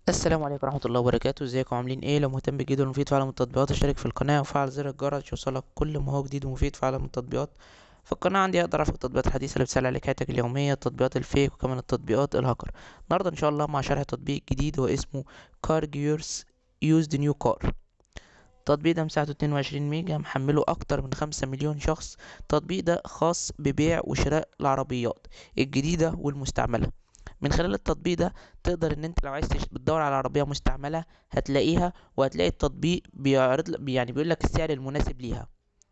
السلام عليكم ورحمة الله وبركاته. ازيكم عاملين ايه؟ لو مهتم بالجديد والمفيد في عالم التطبيقات اشترك في القناة وفعل زر الجرس عشان يوصلك كل ما هو جديد ومفيد في عالم التطبيقات. في القناة عندي اقدر اعرف التطبيقات الحديثة اللي بتسهل عليك حياتك اليومية، التطبيقات ال fake وكمان التطبيقات الهاكر. النهاردة ان شاء الله مع شرح تطبيق جديد هو اسمه Cargears Used New Car. التطبيق ده مساحته 22 ميجا، محمله اكتر من 5 مليون شخص. التطبيق ده خاص ببيع وشراء العربيات الجديدة والمستعملة. من خلال التطبيق ده تقدر ان انت لو عايز بتدور على عربية مستعملة هتلاقيها، وهتلاقي التطبيق بيعرض يعني بيقول لك السعر المناسب ليها.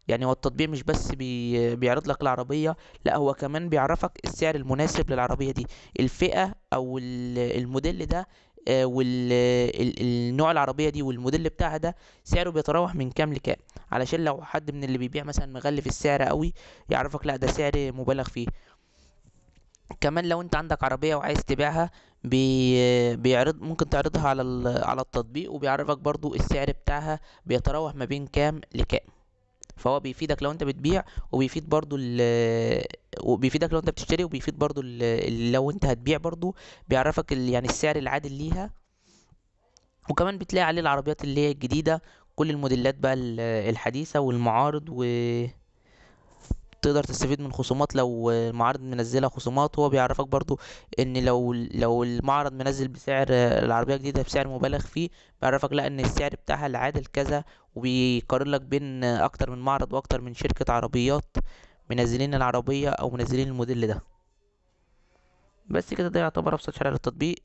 يعني هو التطبيق مش بس بيعرض لك العربية، لا هو كمان بيعرفك السعر المناسب للعربية دي، الفئة او الموديل ده، والنوع العربية دي والموديل بتاعها ده سعره بيتراوح من كام لكام، علشان لو حد من اللي بيبيع مثلا مغلي في السعر قوي يعرفك لا ده سعر مبالغ فيه. كمان لو انت عندك عربية وعايز تبيعها بيعرض، ممكن تعرضها على على التطبيق وبيعرفك برضو السعر بتاعها بيتراوح ما بين كام لكام. فهو بيفيدك لو انت بتبيع، وبيفيد برضو وبيفيدك لو انت بتشتري، وبيفيد برضو لو انت هتبيع برضو بيعرفك يعني السعر العادل ليها. وكمان بتلاقي عليه العربيات اللي هي الجديدة، كل الموديلات بقى الحديثة والمعارض، و تقدر تستفيد من خصومات لو المعارض منزلة خصومات. هو بيعرفك برضو ان لو المعرض منزل بسعر العربية جديدة بسعر مبالغ فيه، بيعرفك لا ان السعر بتاعها العادل كذا، وبيقارن لك بين اكتر من معرض واكتر من شركة عربيات منزلين العربية او منزلين الموديل ده. بس كده، ده يعتبر ابسط شرح للتطبيق.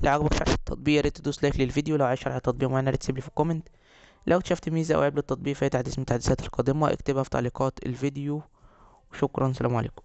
لو عجبك شرح التطبيق يا ريت تدوس like للفيديو، لو عايز شرح تطبيق معين يا ريت تسيب لي في ال comment. لو اكتشفت ميزة او عيب للتطبيق في اي تحديث من التحديثات القادمة اكتبها في تعليقات الفيديو. وشكرا، سلام عليكم.